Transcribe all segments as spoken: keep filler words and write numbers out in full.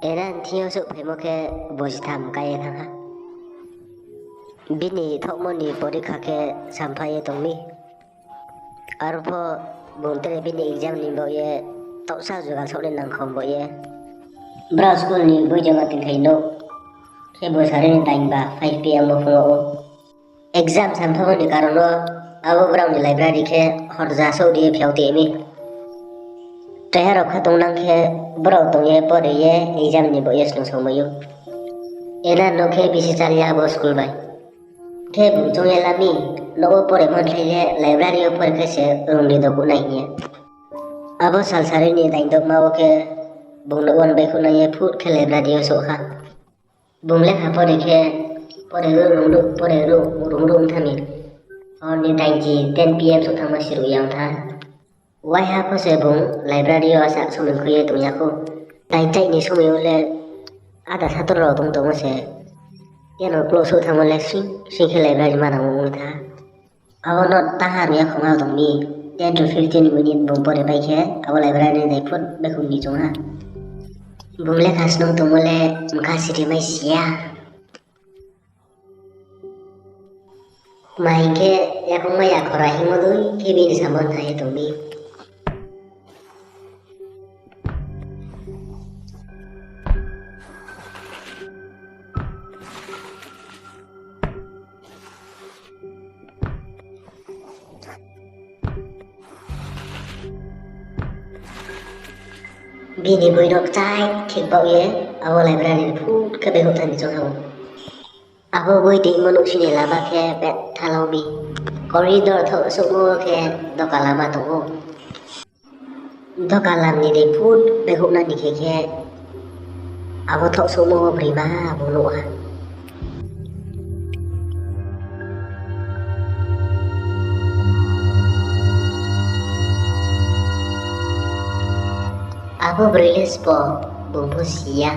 Ena ni thing yo souhphaimo khe bosi tham ka ye thanng ha. Bini thaohmo ni porikha khe sampha ye tong mi. Aro pho bung tre bini exam ni baoh ye taohsa jugal saoh ni nangkhong baoh ye brao school ni boi joma tongthai nouh khe bo sari ni dain ba five P M wo phung ou. Exam sampha ni karon wo abo brao ni library khe horja souh ri ye phiao tong mi. Treha rao kha tongnang khe brao tong ye pore ye exam ni baoh ye snung songmai ou. Ena no khe bisi chal ya bo school bai. Khe bung choung ye la mi, nouh wo poremo ni khlai le library yo pore khe se rung ni dokuh nai hing ye. Abo sal sari ni dain dokma wo khe bung nouh wo ni baihkhouh nai ye phut khe library yo souh ha. Bung lekha pore khe, pore ruh rung ruh, pore ruh rung ruh ong tha mi. Hor ni dainchi ten P M souh thanngma si ruh ya ong tha. Waiha pho se bung library yo asa somoi khui ye tong ya khou. Dainchaih ni somoi yo le ada sator rao tong tongmo se. Yano close souh thanngmo le sing sing khe library manang ong tha. Abo no taha ri ya khoma tong mi, ten to fifteen minute bung pore pai khe abo library ni dai phut baihkhouh ni choung ha. Bung lekha snung tongmo le mkha siri mai si ya. Tma hing khe, yakoung mai ya khora hingmo dei khe bini samung tha ye tong mi. Bini boi no kchai thik baoh ye abo library ni phut khe baihkhouh thanng ni choung ha. Abo boi toimo nouhsing ni lama khe betha lau mi. Corridor thaoh souhmo khe doka lama tong ou. Doka lam ni dei phut baihkhouh na ni khe khe abo thaoh souhmo wo broima bung nuh ha. Abo broi le sbo bung pho si ya.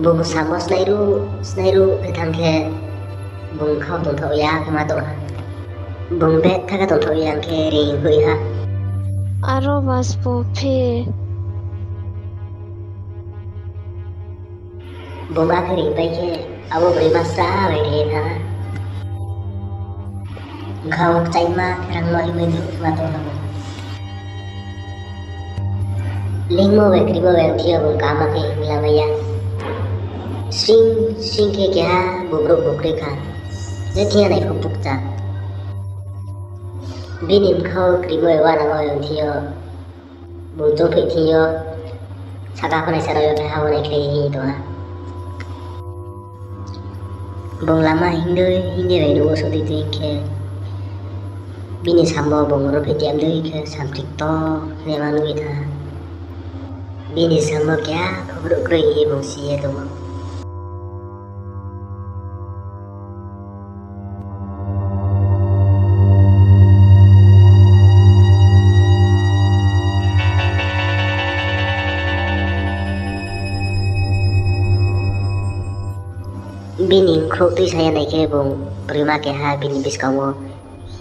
Bung samo snai ruh, snai ruh khe thanng khe bung khau tongthaoh ya khe ma tong ha. Bung betha khe tongthaoh ya khe reing hoih ha. Aro ba sbo phi. Bung akhe reing pai khe, abo broima sra bai ri thanng ha. Bkha wo kchaima rangma himai dei ma tong ha. Leingmo bai krimo bai ongthi yo bung kaham khe hing lamai ya. Sring sring khe keha bubrouh bukroi kha. Je thing ya nai pho bukcha. Bini bkha wo krimo bai wanamo bai ongthi yo. Bung choungphaih thing yo, sahka pho naisa rao yo khe ha wo naikhlai hing tong ha. Bung lama hing dei hing dei bai nuh wo souh dei tong khe, bini samo bung ruhphaih tiam dei khe samtri ktor naima nuh ye thanng ha. Bini samo keha khobrouh kroi hing ye bung si ye tong ou. Bini bkhrouh tuisa ya nai khe bung broima keha bini buskang wo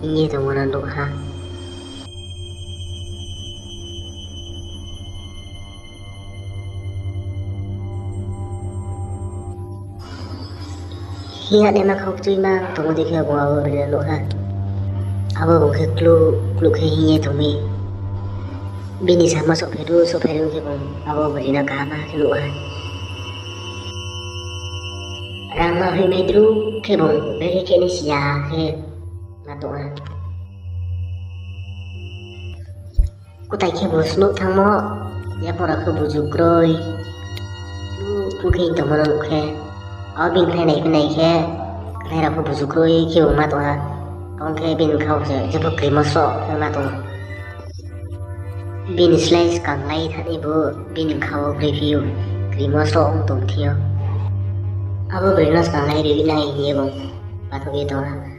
hing ye tongmo no nuh ha. Hing ya naima khau kchuima tongmo dei khe bung abo broi no nuh ha. Abo bung khe kluh kluh khe hing ye tong mi. Bini samo souhphai ruh souhphai ruh khe bung abo broi no kaham khe nuh ha. Rangma hoihmai dru khe bung brekhe khe ni si ya khe ma tong ha. Kutai khe bo snuh thanngmo, yaphang rao khe buju kroi. Kluh kluh khe tongmo no nuh khe, abo bini khlai nai phi nai khe, khlai rao pho buju kroi khe bo ma tong ha. Abo khe bini bkha wo se jepho krimo sroh khe ma tong ou. Bini slái skang lai thanng ni bo bini bkha wo broi phi ou, krimo sroh ong tong thing yo. Abo broi no skang lai ri nai hing ye bung pathouh ye tong ha.